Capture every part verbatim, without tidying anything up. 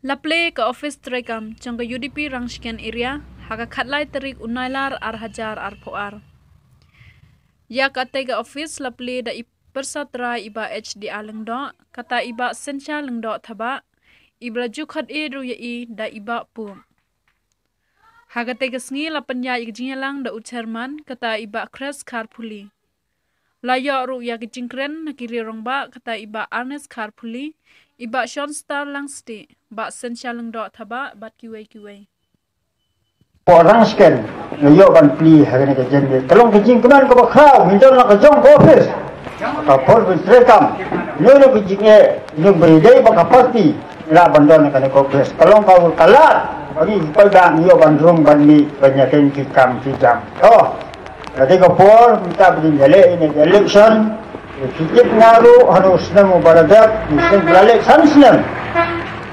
La plie ka office treikam jong ka U D P Rangshken area ha ka khatlai tarik u Nailar ar hajar arphew ar. Ïa katei ka office la plie da i pyrsa trai i Bah H D R Lyngdoh, kata i Bah Sencha Lyngdoh Thabah, i ba la ju khot ïa i da i Bah Pung. Ha katei ka sngi la pynïaid ïa ka jingïalang da u chairman, kata i Bah Chris Kharpuli. La ïoh ruh ïa ka jingkren na ki riew rangbah, kata i Bah Ernest Kharpuli, i Bah Shonstar Langstieh, Bah Sencha Lyngdoh Thabah bad kiwei kiwei. Pyrsa Rangshken, nga ïoh ban plie ha kane ka jingïalang. Ka long ka jingkmen kaba khraw, ngin don la ka jong ka office. Ka por ban treikam, ïoh ka jingeh, ïoh ba dei ba ka party, la ban don kane ka office. Ka long ka, ka lad ba ngi, ba ngi ïoh ban rung ban mih ban ïakhun ki kam ki jam. Oh. Ka dei ka por mynta ba ngin ïaleh ïa ka election. Ki tip nga ruh ha u snem uba la dep, u snem ba la leh san snem.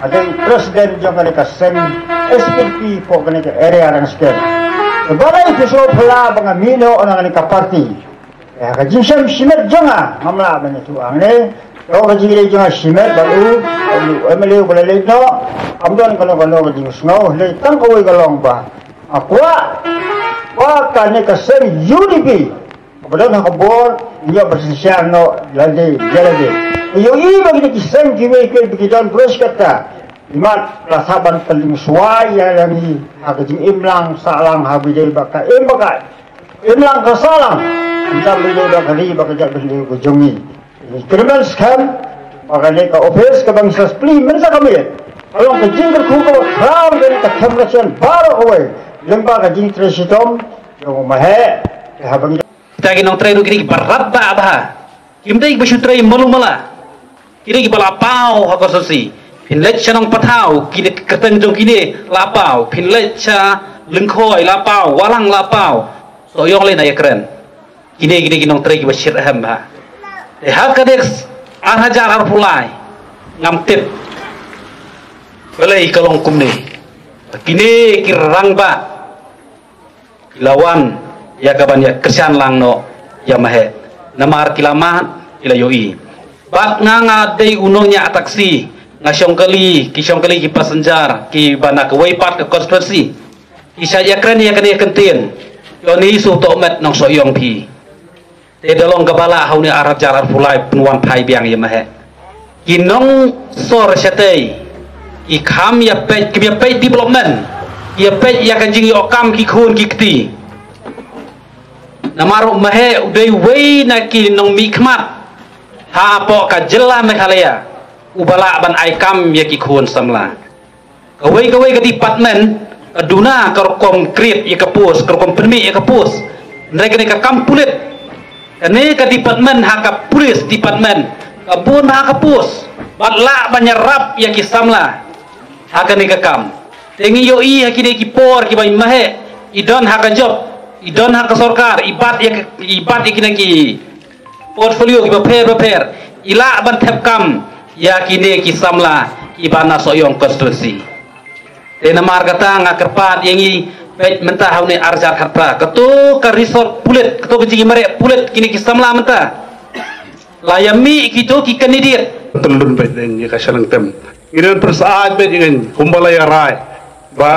Nga dei president jong kane ka seng S P P P hapoh kane ka area Rangshken. Te balei phi sngewphylla ba nga mih noh na kane ka party? Ïa ka jingshem shimet jong nga ngam lah ban ïathuh hangne. Ka jingïaleh jong nga shimet bad u, u M L A uba la leit noh. Kam don kano kano ka jingsngew, hynrei tang kawei ka long ba nga kwah ba kane ka seng U D P ba don ha ka bor, ïa ba shisha noh lade ïa lade. Ïohi ba kine ki seng kiwei kiwei ba ki don press kata. Imat la sah ban pynlong suai ïa la ngi ha ka jingim lang sah lang ha ba dei ba ka im ba ka im lang ka sah lang. Ïa ba dei ba ka ri ba ka jaitbynriew ka jong ngi. Kyrmen skhem ba kane ka office kaba ngi sa plie mynta ka miet ka long ka jingkyrkhu kaba khraw, ka kyrmen skhem baroh kawei lyngba ka jingtrei shitom jong u Maheh. Haba ngi Kita ki nongtrei ruh kine kiba rat bha bha. Kim dei kiba shu trei malu mala. Kine kiba la paw ha constituency. Phin leit sha Nongpathaw, kine ki kyrteng jong kine la paw. Phin leit sha Lyngkhoi la paw, Walang la paw. Sohiong lei na ïakren. Kine, kine ki nongtrei kiba shyrkhei bha. Te ha ka dei ar hajar arphew lai. Ngam tip balei ka long kumne. Kine ki rangbah ki la wan ïa kaban ïa kyrshan lang noh ïa Maheh. Namar ki la mad, ki la ïohi. Bad nga, nga dei u nongñiah taxi, nga shong kali, ki shong kali ki passenger kiba na kawei pat ka constituency. Ki shait ïakren ïa kane ka ktien. Ïoh ni su tohmet nongsohiong phi. Te da long kaba lah ha une ar hajar arphew lai pynwan phai biang ïa Maheh. Ki nongsor shatei ki kham ïa peit, ki ïa peit development, ki ïa peit ïa ka jingïoh kam ki khun ki kti. Namar u Maheh u dei uwei na ki nongmihkhmat hapoh ka jylla Meghalaya uba lah ban ai kam ïa ki khun samla. Kawei kawei ka department ka duna ka rukom create ïa ka post, ka rukom pynmih ïa ka post. Hynrei kane ka kam pulit, kane ka department ha ka police department ka bun ha ka post bad lah ban ïarap ïa ki samla ha kane ka kam. Te ngi ïohi ha kine ki por kiba i Maheh i don ha ka job, i don ha ka sorkar, i bat ïa ka, i bat ïa kine ki portfolio kiba pher ba pher, i lah ban thep kam ïa kine ki samla kiba na Sohiong constituency. Te namar kata nga kyrpad ïa ngi, peit mynta ha une ar hajar khatphra, kato ka resort pulit, kato ka jingmareh pulit kine ki samla mynta la ïa mih kito ki candidate. Tynlun beit ïa ka shaleng tem. Ngi don pyrsa beit ïa ngi kumba la ïa rai. Ba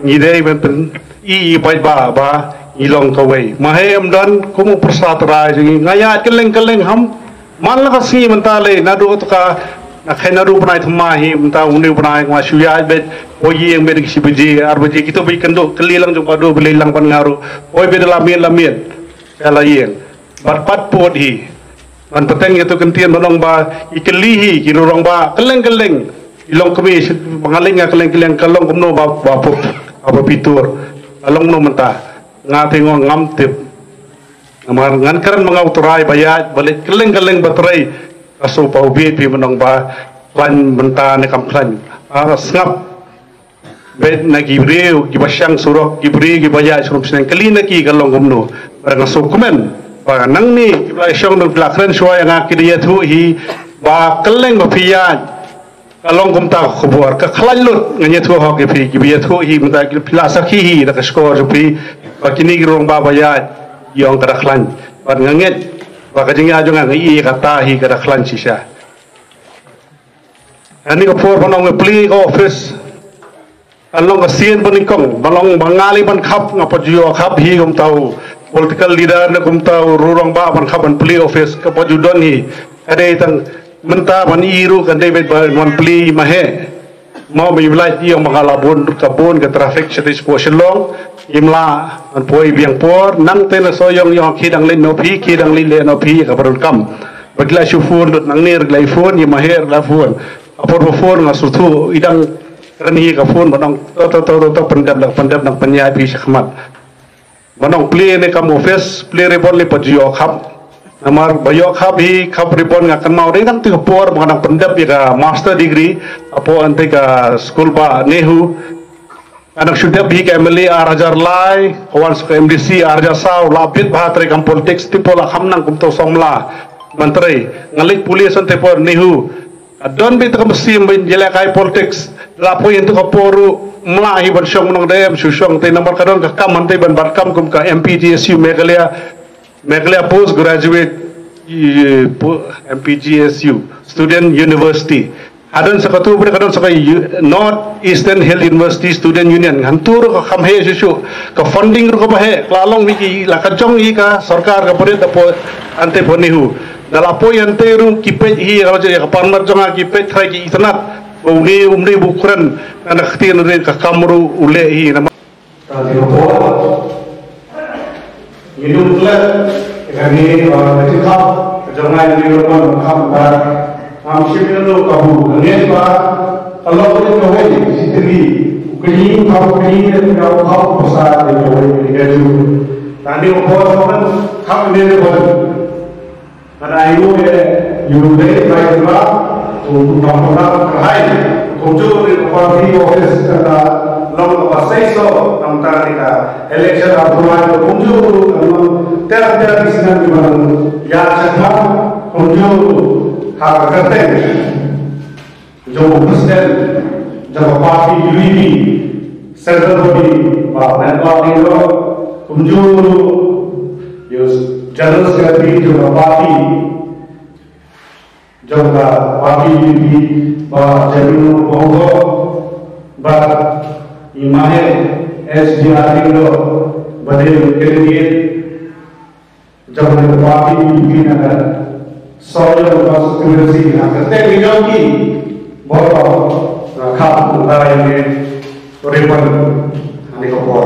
ngi dei ban pyn-i, i paidbah ba ngi long kawei. Maheh em don kum u pyrsa trai jong ngi, nga ïaid kylleng kylleng ham. Man la ka sngi mynta lei naduh tu ka, na khlem naduh bnai thymmai hi mynta une u bnai nga shu ïaid beit. Poi ïeng beit ki shi baje ar baje, kito ba ïakynduh kylli lang jong ka duh ba lei lang ban nga ruh. Poi beit la miet la miet. Ka la ïeng. Bad pat pud hi. Ban pateng ïa tu kyntien ba long ba i kylli hi ki rurong ba kylleng kylleng. I long kmie shi ba nga leng nga kylleng kylleng ka long kumno ba, ba pud, ba pud pitur. Ka long kumno mynta. Nga te ngong ngam tip. Namar ngan kren ma nga u trai ba ïaid ba leit kylleng kylleng ba trei. Ka shu pa u bit pi mynong ba khlaiñ mynta ne kam khlaiñ. Ah, sngap. Beit na ki briew kiba shang surok, ki briew kiba ïaid shnong shnong, kylli na ki ka long kumno. Ba nga shu kmen ba nangne kiba la shong nong la kren shuwa ïa nga ki da ïathuh hi ba kylleng ba phi ïaid ka long kumta ka khubor, ka khlaiñ lut. Nga ïathuh hok ïa phi, kiba ïathuh hi mynta ki phi la sakhi hi da ka shkor jong phi ba kine ki rong ba ba ïaid ïong ka da khlaiñ. Bad nga ngeit ba ka jingïaid jong nga, nga i kata hi ka da khlaiñ shisha. Ani ka por ba nong plie ka office, an long ka sien ba nyngkong, ba long ba nga lei ban khap, nga pat ju ïoh khap hi kumta u political leader ne kumta u rangbah ban khap ban plie office, ka pat ju don hi. Ka dei tang mynta ban i ruh kan dei beit ban plie ma he. Mo, ba ïa lait ïa ma ka la bun ka bun ka traffic sha dei spo Shillong. Im lah ban poi biang por, nang te na so ïong ïong ki dang leit noh phi, ki dang leit leh noh phi ka ba donkam. Ba ki la shu phone dot nang ner ki la phone, ïa ma her la phone. Apor ba phone nga suthu i dang kren hi ka phone ba nong to to to to to pyndep dang pyndep dang pynïaid phi shakhmat. Ba nong plie ne kam office, plie ribbon lei pat ju ïoh khap. Namar ba ïoh khap hi, khap ribbon nga kynmaw dei dang tu ka por ba nga dang pyndep ïa ka master degree hapoh ante ka skul ba NEHU. Nga dang shu dep hi ka MLA ar hajar lai, ka wan sa ka MDC ar hajar saw, la bit bha trei kam politics, te por la kham nang kumto song mla ban trei. Nga leit pule san te por NEHU. Don beit ka mynsiem ban ïalehkai politics. La poi ïa tu ka por ruh mla hi ban shong nong dem shu shong te namar ka don ka kam hangte ban bat kam kum ka MPGSU Meghalaya, Meghalaya Post Graduate, eh, po-, MPGSU Student University. Hadon sa ka tu bri ka don sa ka U-, North Eastern Hill University Student Union. Hantu ruh ka kham he shu shu. Ka funding ruh ka ba he. La long ni ki la ka jong i ka sorkar ka prit da po ante po NEHU. Da la poi ante ruh ki peit hi ka la jong ïa ka parmat jong ki peit trai ki itynnad. Ba u ni um ni bu kren. Ana kti na ka kam ruh u leh hi na. Tang ki por. Ngi duk leh, kane, uh, ka jingkhap ka jong ngi, ngi ruh ban khap ba ngam shim ïa ka bu, ngi ba ka long ka wei, shi tylli. Ka jingkhap, ka jingkhap, ka khap, ka sa, ka wei, ka ju. Tang ki por, khap ne, Ngan ai nguh ïa u Blei Trai Kynrad, u, u Kynrad Kynrad, kumjuh ruh ka party office ka long kaba seisoh, nangta ïa ka election approval, kumjuh ruh ka long ter ter ki snem kiba nang ïaid shakhmat, kumjuh ruh ha ka kyrteng jong u President jong ka party U D P, Central Body, Bah Metbah Lyngdoh, kumjuh ruh ïa u General Secretary jong ka party, jong ka party U D P, Bah Jemino Bongso, bad i Mahe S D R Lyngdoh, ba dei u candidate jong ka party U D P na ka Sohiong constituency, na ka kyrteng jong ki, bor bor, na khap u rai ne ribbon, ha kane ka por.